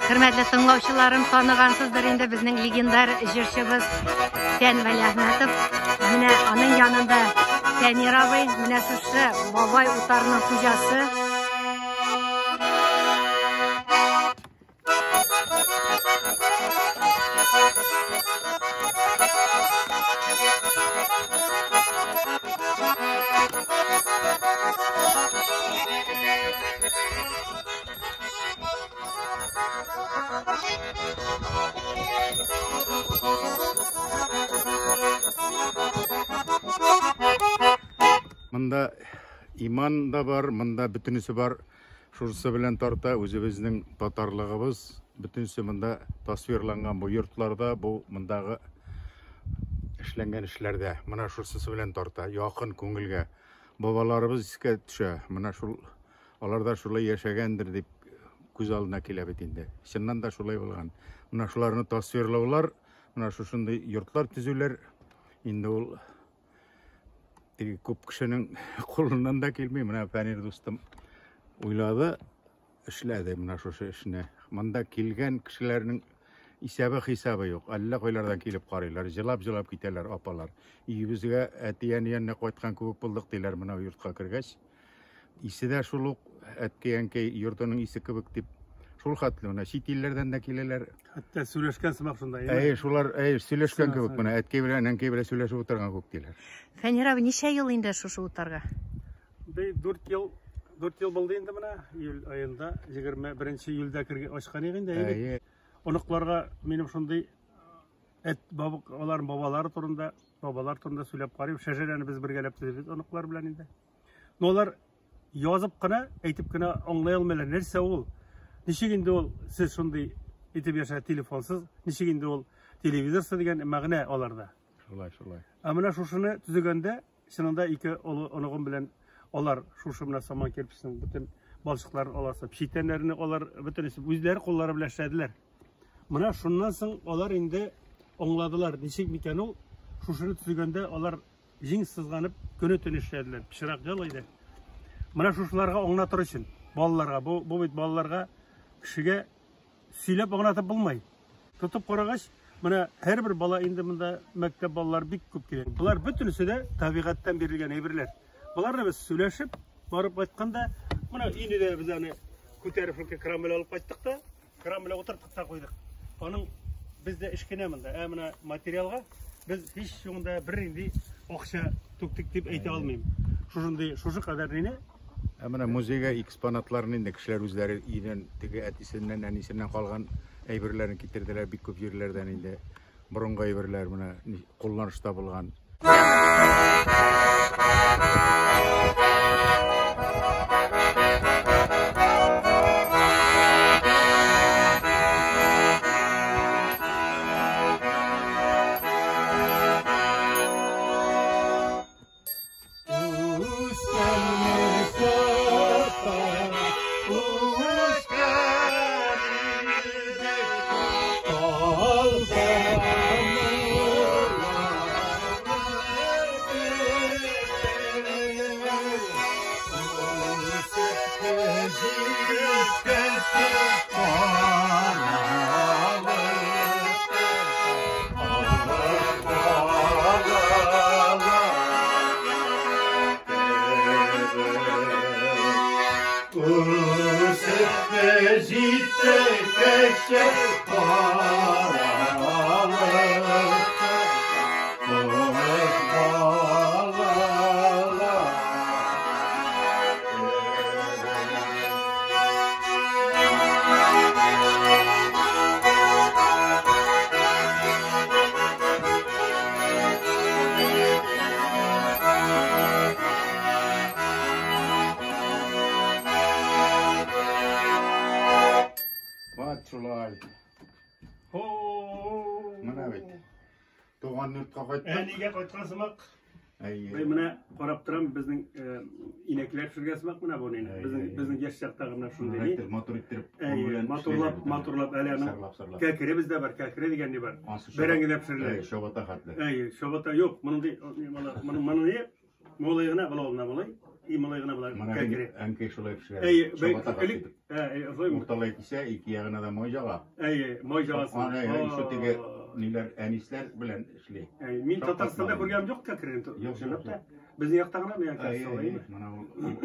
Хөрмәтле тыңлаучыларым, таныгансыздыр инде безнең легендар җырчыбыз Фән Вәлиәхмәтов. Менә аның янында Фәнир абый, менә шушы бабай утарының хуҗасы. Монда иман да бар, монда бөтенесе бар. Шунысы белән тарта үзебезнең татарлыгыбыз, бөтенесе монда тасвирланган бу йортларда, бу мондагы эшләнгән эшләрдә. Менә шунысы белән тарта, якын күңелгә. Бабаларыбыз искә төшә. Менә шул алар да шулай яшәгәндер дип күз алдына килә бит инде. Чыннан да шулай булган. Менә шуларны тасвирлаулар, менә шушындый йортлар төзүләр инде ул теге күп кешенең кулыннан да килми. Менә Фәнир дустым уйлады, эшләде менә шушы эшне. Монда килгән кешеләрнең исәбе хисабы юк. Әллә кайлардан килеп карыйлар, җылап-җылап китәләр апалар. Өебезгә әти-әни янына кайткан кебек булдык диләр менә йортка кергәч. Исе дә шул ук әткәй-әнкәй йортының исе кебек дип. Шул хәтле менә чит илләрдән дә киләләр. Хәтта сөйләшкән сымак шунда. Әй, шулар, әй, сөйләшкән кебек менә әткәй белән әнкәй белән сөйләшеп утырган күк диләр. Фәнир абый, ничә ел инде шушы утарга? Ди 4 ел, 4 ел булды инде менә, июль аенда, 21 июльдә кергән ачкан идек инде. Әйе. Оныкларга минем шундый әт бабык аларның бабалары турында, бабалар турында сөйләп карыйм. Шәҗәрәне без бергәләп төзибез оныклар белән инде. Но алар язып кына, әйтеп кенә аңлый алмыйлар. Нәрсә ул? Ничек инде ул сез шундый итеп яшә телефонсыз, ничек инде ул телевизорсыз дигән мәгънә аларда. Шулай, шулай. Ә менә шушыны төзегәндә, чынында ике олы оныгым белән алар шушы менә саман кирпечнең бөтен балчыкларын алар читәннәрне алар бөтенесе үзләре куллары белән эшләделәр. Менә шуннан соң алар инде аңладылар, ничек микән ул шушыны төзегәндә алар Җиң сызганып көне-төне эшләделәр. Пычрак җыл иде. Менә шушыларга аңлатыр өчен, балаларга, бу, бу бит балаларга кешегә сөйләп аңлатып булмый. Тотып карагач, менә һәрбер бала инде монда мәктәп балалары бик күп килә. Болар бөтенесе дә табигатьтән бирелгән әйберләр. Боларны без сөйләшеп, барып кайтканда, менә өйне дә без аны күтәреп шул кран белән алып кайттык та, Кран белән утырттык та куйдык. Аның бездә эш кенә монда. Ә менә материалга без һич югында бернинди акча түктек дип әйтә алмыйм. Шушындый, шушы кадәр нине. Ә менә музейга экспонатларны инде кешеләр үзләре өйдән теге әтисеннән, әнисеннән калган әйберләрен китерделәр бик күп җирләрдән инде. Борынгы әйберләр менә кулланышта булган. Вот шулай. Менә бит. Туган йортка кайттык. Әнигә кайткан сымак. Әйе. Бай менә карап торам, безнең инәкләр пешергән сымак менә бу нинә. Безнең безнең яшь чактагы менә шундый ни. Матур иттереп, Әйе, матурлап, матурлап әле аның кәкере бездә бар, кәкере дигән ни бар. Бәрәңге дә пешерелә. Әйе, чабата хәтле. Әйе, чабата юк. Мондый моны моны ни? Молай гына була ул менә болай. И малай гына була кәкре. Әнкәй шулай пешерә. Әй, элек, ә, Урталай кисә, ике ягына да май жага. Әй, май жагасы. Аны еще теге ниләр әнисләр белән эшли. Әй, мин Татарстанда күргәнем юк кәкрене. Юк, чынлап та. Безнең якта гына мин кәкре. Менә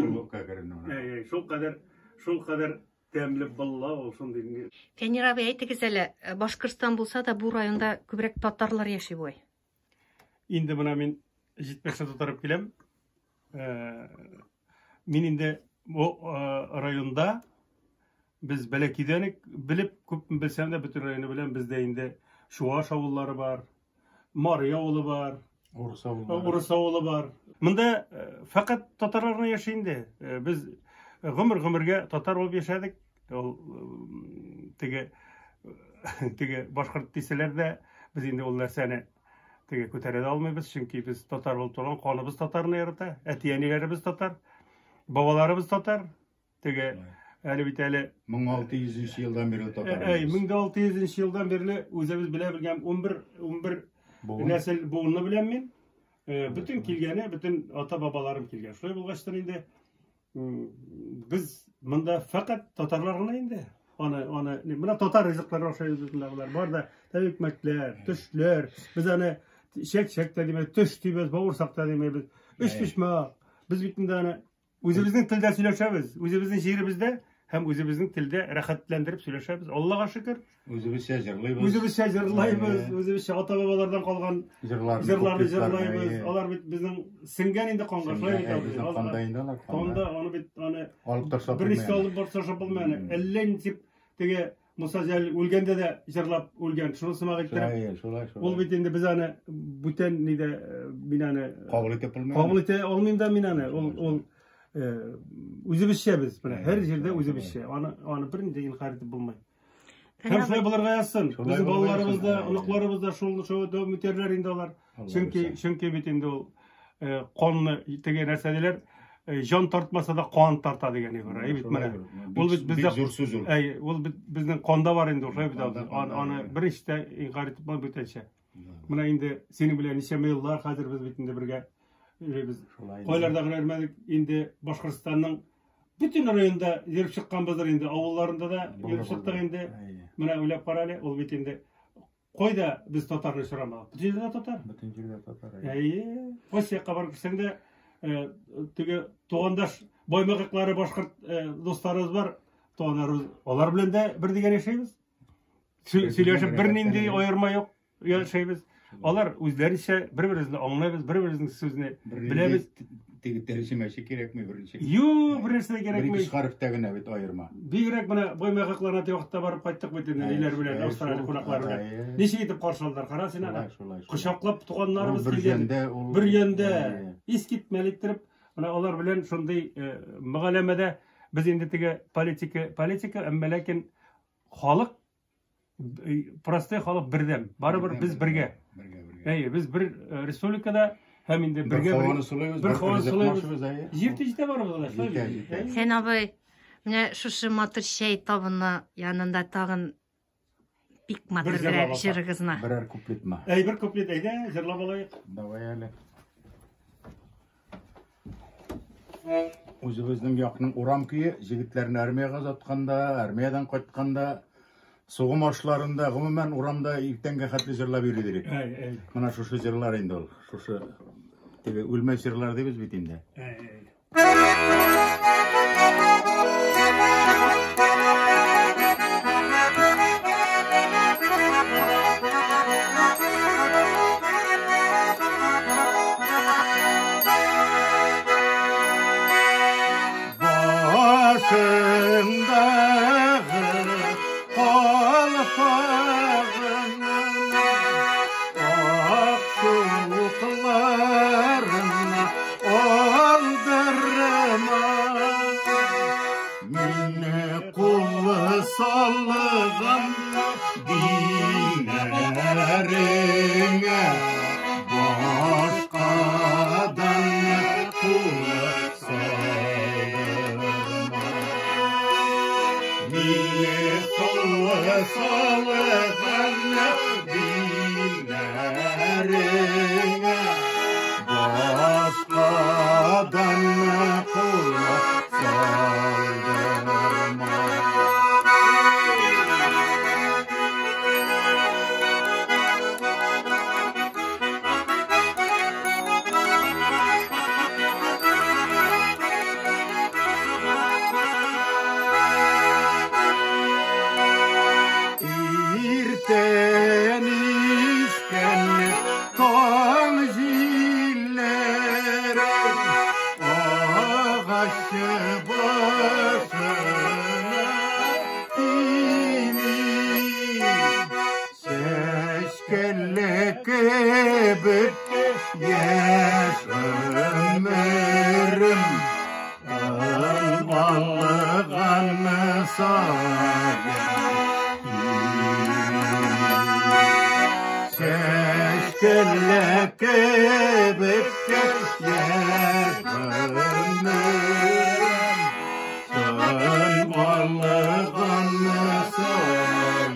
ул кәкрене. Әй, шул кадәр, шул кадәр тәмле балла ул шундый. Фәнир абый, әйтегез әле, Башкортстан булса да бу районда күбрәк татарлар яши бугай. Инде менә мин 70 тутырып киләм. Мин инде бу районда без бәләкәйдән үк белеп, күп белсәм дә бөтен районы белән бездә инде Чуаш авыллары бар, Мари авылы бар, Урыс авылы. Урыс авылы бар. Монда фәкать татарлар гына яши инде. Без гомер-гомергә татар булып яшәдек. Ул теге теге башкорт дисәләр дә, без инде ул нәрсәне теге күтәрә дә алмыйбыз, чөнки без татар булып туган, каныбыз татарны ярата, әти-әниләребез татар, бабаларыбыз татар. Теге әле бит әле 1600 елдан бирле татар. Әй, 1600 елдан бирле үзебез белә белгән 11 нәсел буынны беләм мин. Бөтен килгәне, бөтен ата-бабаларым килгән. Шулай булгачтыр инде без монда фәкать татарлар гына инде. Аны менә татар ризыклары ашыйбыз без монда болар. Бар да тәбикмәкләр, төшләр. Без аны чәк-чәк тә димәбез, төш дибез, бавырсак та димәбез. Өчпочмак. Без бит инде аны үзебезнең телдә сөйләшәбез, үзебезнең җиребездә һәм үзебезнең телдә рәхәтләндереп сөйләшәбез. Аллага шөкер. Үзебезчә җырлыйбыз. Үзебезчә җырлыйбыз, үзебезчә ата-бабалардан калган җырларны җырлыйбыз. Алар бит безнең сеңгән инде канга, шулай бит алар. Канда инде алар. Канда, аны бит аны алып ташлап булмый. Берничә алып ташлап булмый аны. Әллә ничек теге Муса Җәлил үлгәндә дә җырлап үлгән. Шуны сымак иттереп. Шулай, шулай. Ул бит инде без аны бүтән нидә мин аны кабул итеп булмый. Кабул итә алмыйм да мин аны. Ул үзебезчә без менә һәр җирдә үзебезчә. Аны бернинди инкарь итеп булмый. Һәм шулай булырга язсын. Безнең балаларыбыз да, оныкларыбыз да шул дәвам итәрләр инде алар. Чөнки бит инде ул канны теге нәрсә диләр, җан тартмаса да кан тарта дигән әйбер. Әй бит менә. Ул бит бездә зур сүз ул. Әй, ул бит безнең канда бар инде, шулай бит. Аны берничә дә инкарь итеп булмый бүтәнчә. Менә инде синең белән ничәмә еллар хәзер без бит инде бергә йөрибез. Кайларда гына йөрмәдек, инде Башкортстанның бөтен районында йөреп чыкканбыздыр инде, авылларында да йөреп чыктык инде. Менә уйлап кара әле, ул бит инде кайда без татарны очрамадык? Бөтен җирдә татар. Бөтен җирдә татар. Әйе. Кайсы якка барып керсәң дә, теге тугандаш баймакыклары башкорт дусларыбыз бар, туганнарыбыз, алар белән дә бер дигән яшәйбез. Сөйләшеп бернинди аерма юк яшәйбез. Алар үзләренчә бер-беребезне аңлайбыз, бер-беребезнең сүзне беләбез. Теге тәрҗемәче кирәкми беренче. Юк, бернәрсә дә кирәкми. Бер-ике хәрефтә генә бит аерма. Бигрәк менә баймакыкларына теге вакытта барып кайттык бит инде, ниләр белән, Австралия кунаклары белән. Ничек итеп каршы алдылар, кара син аны. Кочаклап туганнарыбыз килгән. Бер яндә искитмәле иттереп, менә алар белән шундый мөгаләмәдә без инде теге политика, әмма ләкин халык, простой халык бердәм. Барыбер без бергә. Әйе, без бер республикада һәм инде бергә бер һаваны сулыйбыз. Җир җитә барыбыз да, шулай. Сен абый, менә шушы матур чәй табыны янында тагын бик матур берәр җырыгызны. Берәр куплетмы? Әй, бер куплет әйдә, җырлап алайык. Давай әле. Үзебезнең якның урам көе, җегетләрне армиягә озатканда, армиядән кайтканда, сугым ашларында, гомумән урамда иртәнгә хәтле җырлап йөри идек. Менә шушы җырлар инде ул. Шушы теге үлмәс җырлар дибез бит инде. Başkadan кебек яшь гомерем, Сын алган саен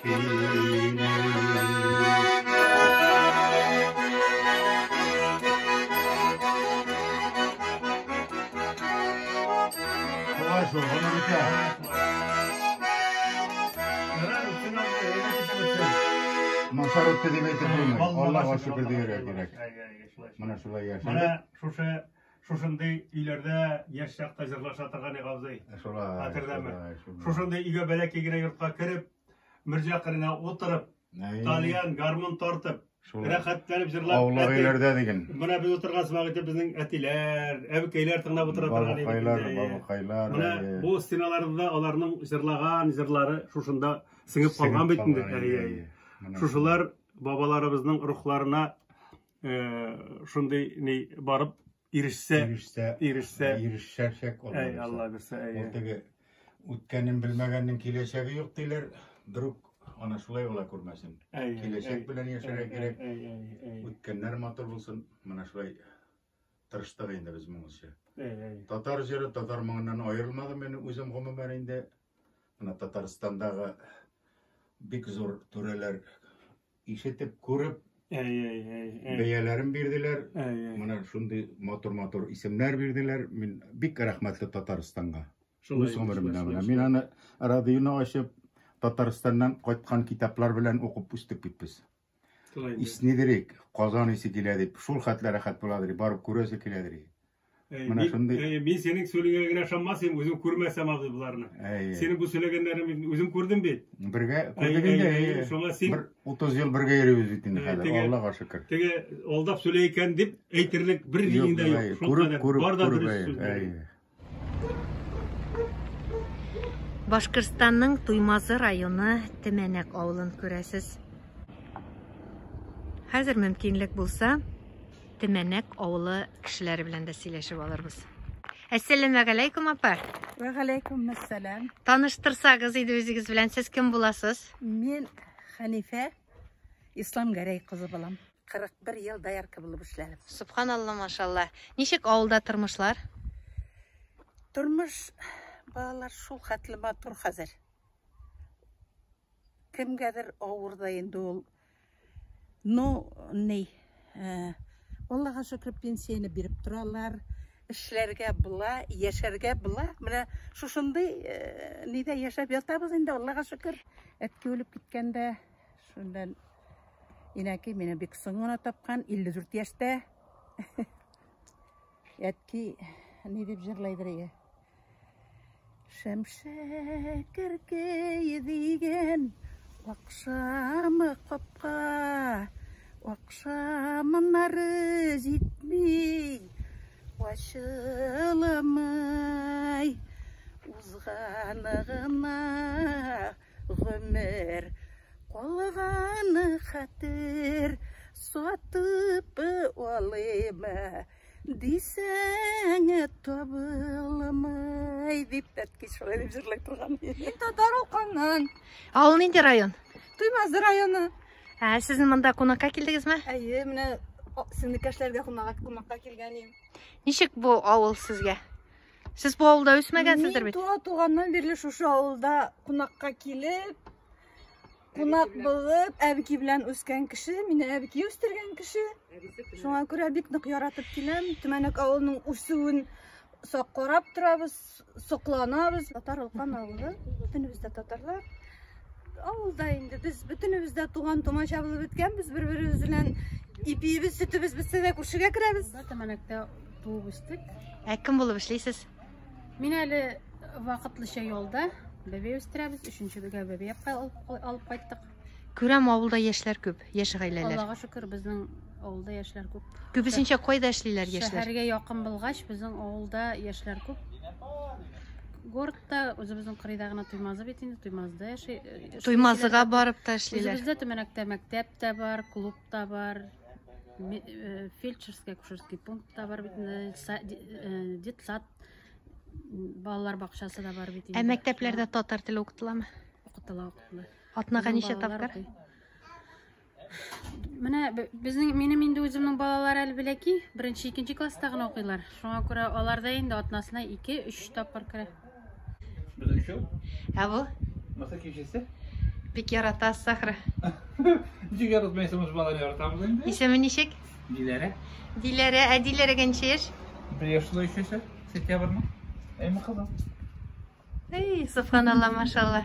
кими. Шулай шул, гомер үтә. Начар үтте дип әйтеп булмый. Аллага шөкер дияргә кирәк. Менә шулай яшәдек. Менә шушы шушындый өйләрдә яшь чакта җырлаша торган идек, абзый. Шулай. Хәтердәме? Шушындый өйгә бәләкәй генә йортка кереп, мөрҗә кырына утырып, тальян, гармун тартып, рәхәтләнеп җырлап. Аулак өйләрдә диген. Менә без утырган сымак итеп безнең әтиләр, әбекәйләр тыңлап утыра торган иде. Бабакайлар, бабакайлар. Менә бу стеналарда аларның җырлаган җырлары шушында сеңеп калган бит инде. Шушылар бабаларыбызның рухларына шундый ни барып ирешсә, ирешсә, ирешсә, ирешәчәк Алла. Әй, Алла бирсә, әй. Ул теге үткәнен белмәгәннең киләчәге юк диләр. Друг ана шулай була күрмәсен. Киләчәк белән яшәргә кирәк. Үткәннәр матур булсын. Менә шулай тырыштык инде без моңынчы. Татар җыры, татар моңыннан аерылмадым мин үзем гомумән инде. Менә Татарстандагы бик зур түрәләр ишетеп, күреп, бәяләрен бирделәр. Менә шундый матур-матур исемнәр бирделәр. Мин бик рәхмәтле Татарстанга. Үз гомеремдә менә. Мин аны радионы ачып, Татарстаннан кайткан китаплар белән укып үстек бит без. Иснидерик, Казан исе килә дип, шул хәтле рәхәт буладыр, барып күрәсе киләдер. Менә шундый. Мин синең сөйләгәнгә генә ышанмас идем, үзем күрмәсәм абзый боларны. Синең бу сөйләгәннәреңне мин үзем күрдем бит. Бергә күрдек инде. Шуңа син бер 30 ел бергә йөрибез бит инде хәзер. Аллага шөкер. Теге алдап сөйли икән дип әйтерлек бер ниең дә юк. Күреп, күреп, бар да дөрес сүзләр. Башкортстанның Туймазы районы Төмәнәк авылын күрәсез. Хәзер мөмкинлек булса, Төмәнәк авылы кешеләре белән дә сөйләшеп алырбыз. Әссәламәгаләйкүм, апа. Вә галәйкүм әссәлам. Таныштырсагыз иде үзегез белән, сез кем буласыз? Мин Хәнифә Ислам Гәрәй кызы булам. 41 ел доярка булып эшләдем. Субханалла, машалла. Ничек авылда тормышлар? Тормыш, балалар, шул хәтле матур хәзер. Кемгәдер авыр да инде ул. Ну, ни, Аллага шөкер, пенсияне биреп торалар. Эшләргә була, яшәргә була. Менә шушындый нидә яшәп ятабыз инде, Аллага шөкер. Әтки үлеп киткәндә, шуннан инәки мине бик соң гына тапкан, 54 яшьтә. Әтки ни дип җырлайдыр ие? Шәмшәкәркәй дигән акшамы капка, акшамнары җитми, ачыламай. Узганы гына гомер, калганы хәтер, сатып алыймы дисәң табылмай, дип әтки шулай дип җырлый торган. Мин Татар Олканнан. Авыл нинди район? Туймазы районы. Ә, сез монда кунакка килдегезме? Әйе, менә сеңлекәшләргә кунакка килгән идем. Ничек бу авыл сезгә? Сез бу авылда үсмәгәнсездер бит? Мин туа туганнан бирле шушы авылда кунакка килеп, кунак булып, әбики белән үскән кеше, мине әбики үстергән кеше. Шуңа күрә бик нык яратып киләм. Төмәнәк авылының үсүен сак карап торабыз, сокланабыз. Татар Олкан авылы, бөтенебез дә татарлар. Авылда инде без бөтенебез дә туган тумача булып беткәнбез, бер-беребез белән ипиебез, сөтебез бетсә дә күршегә керәбез. Төмәнәктә туып үстек. Ә кем булып эшлисез? Мин әле вакытлыча ялда, бәбәй үстерәбез, өченче бәбәй алып кайттык. Күрәм, авылда яшьләр күп, яшь гаиләләр. Аллага шөкер, безнең авылда яшьләр күп. Күбесенчә кайда эшлиләр яшьләр? Шәһәргә якын булгач, безнең авылда яшьләр күп. Городта үзебезнең кырыйда гына Туймазы бит инде, Туймазыда яши. Туймазыга барып та эшлиләр. Үзебездә Төмәнәктә мәктәп тә бар, клуб та бар, фельдшерский, акушерский пункт та бар бит инде, детсад, балалар бакчасы да бар бит инде. Ә мәктәпләрдә татар теле укытыламы? Укытыла, укытыла. Атнага ничә тапкыр? Менә безнең минем инде үземнең балалар әле бәләки, беренче, икенче класста гына укыйлар. Шуңа күрә алар да инде атнасына 2-3 тапкыр керә. Без өчәү. Ә бу? Маса кешесе. Бик яратасыз, ахры. Ничек яратмайсың, без баланы яратабыз инде. Исеме ничек? Диләрә. Диләрә, ә Диләрәгә ничә яшь? Бер яшь тулы өчесе, сентябрьнең. Әйме кызым. Эй, субханалла, машалла.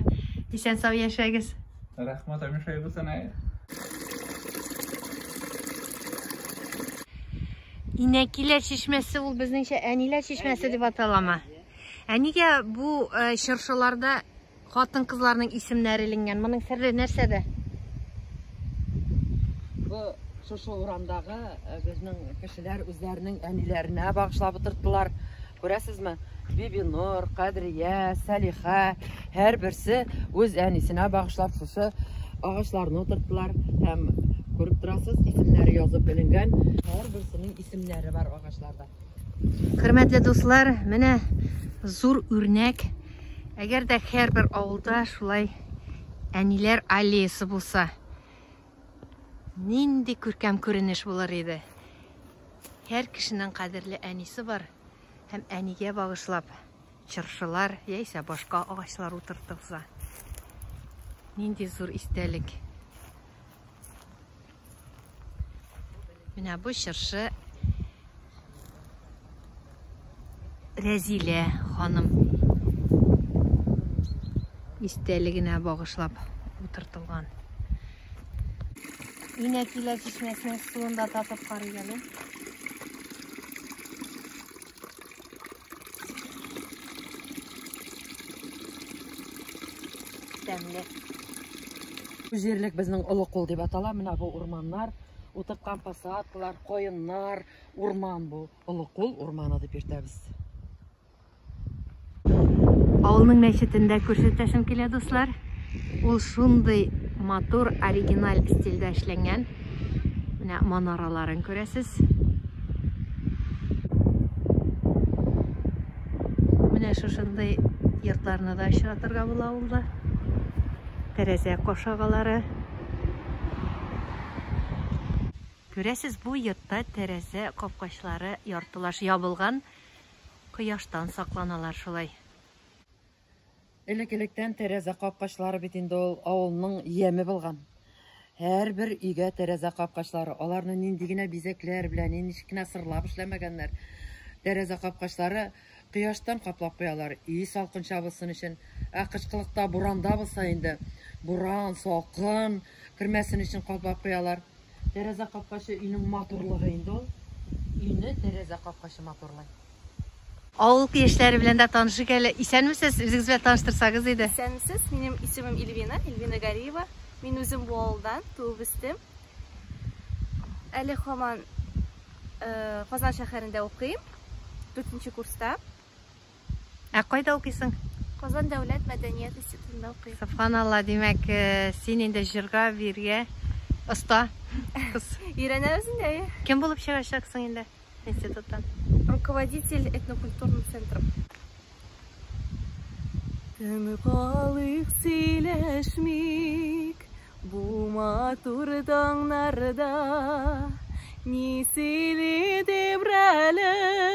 Исән сау яшәгез. Рәхмәт, әмин шулай булсын, әй. Инәкиләр чишмәсе ул безнеңчә әниләр чишмәсе дип аталамы? Ә нигә бу э, чыршыларда хатын-кызларның исемнәре эленгән? Моның сере нәрсәдә? Бу шушы урамдагы э, безнең кешеләр үзләренең әниләренә багышлап утырттылар. Күрәсезме? Бибинур, Кадрия, Сәлиха һәрберсе үз әнисенә багышлап шушы агачларны утырттылар һәм күреп торасыз, исемнәре язып эленгән. Һәрберсенең исемнәре бар агачларда. Хөрмәтле дуслар, менә зур үрнәк. Әгәр дә һәрбер авылда шулай әниләр аллеясы булса, нинди күркәм күренеш булыр иде. Һәр кешенең кадерле әнисе бар һәм әнигә багышлап чыршылар яисә башка агачлар утыртылса. Нинди зур истәлек. Менә бу чыршы Рәзилә ханым истәлегенә багышлап утыртылган. Инәкиләр чишмәсенең суын да татып карыйк әле. Тәмле. Бу җирлек безнең Олы Кул дип атала. Менә бу урманнар, утырткан посадкалар, каеннар, урман бу. Олы Кул урманы дип йөртәбез. Авылның мәчетен дә күрсәтәсем килә, дуслар. Ул шундый матур, оригиналь стильдә эшләнгән. Менә манараларын күрәсез. Менә шушындый йортларны да очратырга була авылда. Тәрәзә кашагалары. Күрәсез, бу йортта тәрәзә капкачлары яртылаш ябылган. Кояштан сакланалар шулай. Элек-электән тәрәзә капкачлары бит инде ул авылның яме булган. Һәрбер өйгә тәрәзә капкачлары, аларны нинди генә бизәкләр белән, ничек кенә сырлап эшләмәгәннәр. Тәрәзә капкачлары кояштан каплап куялар, өй салкынча булсын өчен. Ә кышкылыкта буранда булса инде, буран, салкын кермәсен өчен каплап куялар. Тәрәзә капкачы өйнең матурлыгы инде ул. Өйне тәрәзә капкачы матурлый. Авыл яшьләре белән дә танышыйк әле. Исәнмесез, үзегез белән таныштырсагыз иде. Исәнмесез, минем исемем Ильвина, Ильвина Гариева. Мин үзем бу авылдан туып үстем. Әле һаман э, Казан шәһәрендә укыйм, 4 курста. Ә кайда укыйсың? Казан дәүләт мәдәният институтында укыйм. Субханалла, димәк, э, син инде җырга, биргә оста кыз. Өйрәнәбез инде, әйе. Кем булып чыгачаксың инде институттан? Руководитель этнокультурным центром. Тын калыйк сөйләшмик бу матур таңнарда. Ни сөйли тибрәлеп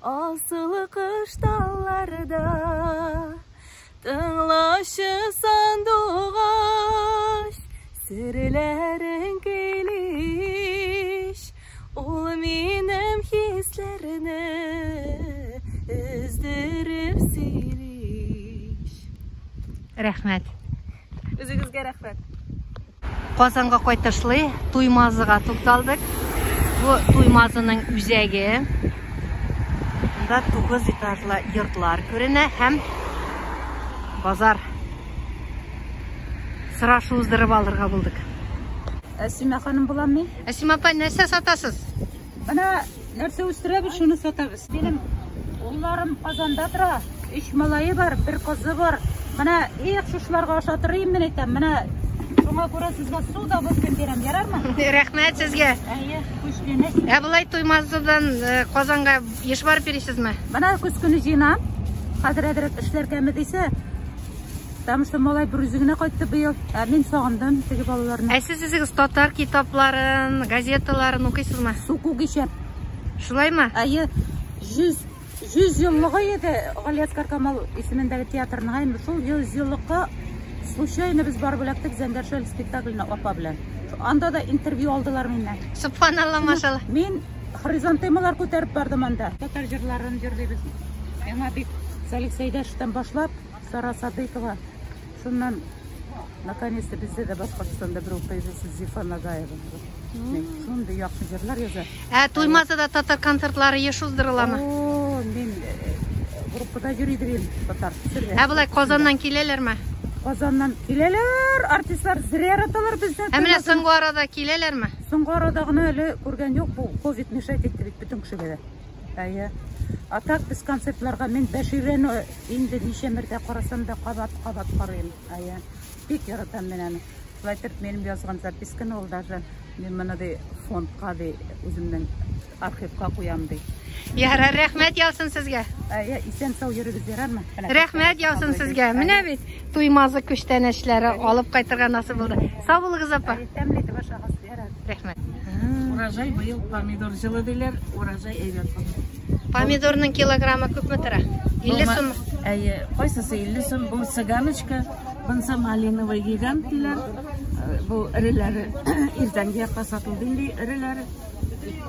асыл кыш талларда. Тыңлашы сандугач, серләрен көйлиш. Ул минем хисләрне өздереп сөйлиш. Рәхмәт. Үзегезгә рәхмәт. Казанга кайтышлый Туймазыга тукталдык. Бу Туймазының үзәге. Монда 9 этажлы йортлар күренә һәм базар. Сорашу уздырып алырга булдык. Әсимә ханым булам мин. Әсимә апа, нәрсә сатасыз? Менә нәрсә үстерәбез, шуны сатабыз. Минем улларым Казанда тора. Өч малае бар, бер кызы бар. Менә эх, шушыларга ашатырыйм мин әйтәм. Менә шуңа күрә сезгә су да бүген бирәм, ярармы? Рәхмәт сезгә. Әйе, күчтәнәч. Ә болай Туймазыдан э, Казанга еш барып йөрисезме? Менә көз көне җыйнам. Хәзер әзрәк эшләр кәме дисә, Потому что малай бер үзе генә кайтты быел. Ә мин сагындым теге балаларны. Ә сез үзегез татар китапларын, газеталарын укыйсызмы? Су күк эчәм. Шулаймы? Әйе, 100 100 еллыгы иде Галиәсгар Камал исемендәге театрның. Әйе, шул 100 еллыкка случайно без барып эләктек Зәңгәр шәл спектакленә апа белән. Анда да интервью алдылар миннән. Субханалла, машалла. Мин хризантемалар күтәреп бардым анда. Татар җырларын җырлыйбыз. Миңа бик Салих Сәйдәшевтән башлап, Сара Садыйкова, шуннан наконец-то бездә дә Башкортстанда бер появился Зифа Нагаева. Шундый яхшы җырлар яза. Ә Туймазыда татар концертлары еш уздырыламы? О, мин группада йөри идем татар. Ә болай Казаннан киләләрме? Казаннан киләләр, артистлар зря яраталар безне. Ә менә соңгы арада киләләрме? Соңгы арада гына әле күргән юк, бу ковид мешать итте бит бөтен кешегә дә. Әйе. А так без концертларга мин Бәширәне инде ничә мәртә карасам да кабат-кабат карыйм. Әйе. Бик яратам мин аны. Шулай итеп минем язган записканы ул даже мин моны ди фондка ди үземнең архивка куям ди. Ярар, рәхмәт яусын сезгә. Әйе, исән сау йөрегез ярармы? Рәхмәт яусын сезгә. Менә бит Туймазы күчтәнәчләре алып кайтырга насыйп булды. Сау булыгыз, апа. Тәмле итеп ашагыз, ярар. Рәхмәт. Урожай быел помидор җылы диләр, урожай әйбәт булды. Помидорның килограммы күпме тора? 50 сум. Әйе, кайсысы 50 сум, бу цыганочка, бунысы малиновый гигант диләр. Бу эреләре иртәнге якка сатылды инде эреләре.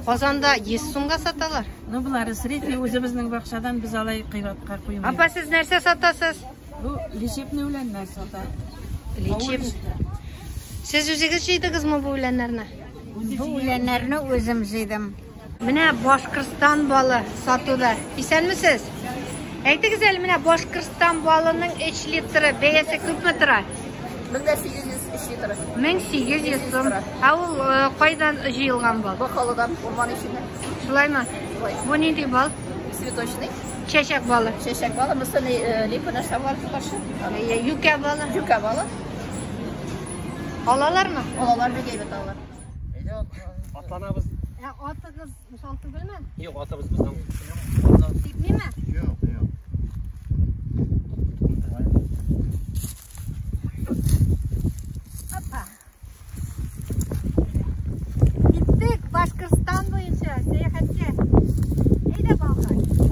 Казанда 100 сумга саталар. Ну, болары средний, үзебезнең бакчадан без алай кыйбатка куймыйбыз. Апа, сез нәрсә сатасыз? Бу лечебный үләннәр сата. Лечебный. Сез үзегез җыйдыгызмы бу үләннәрне? Бу үләннәрне үзем җыйдым. Менә Башкортстан балы сатуда. Исәнмесез? Әйтегез әле, менә Башкортстан балының 3 литры бәясе күпме тора? 1800 3 литры. 1800 сум. Ә ул кайдан җыелган бал? Бакалыдан, урман эченнән. Шулаймы? Бу нинди бал? Цветочный. Чәчәк балы. Чәчәк балы, монысы липа нәрсә бар каршы. Юкә балы. Юкә балы. Алалармы? Алалар, бик әйбәт алалар. Атланабыз. Ә атыгыз усал түгелме? Юк, атыбыз безнең. Типмиме? Юк, юк. Опа. Киттек Башкортстан буенча сәяхәткә. Әйдә, балкай.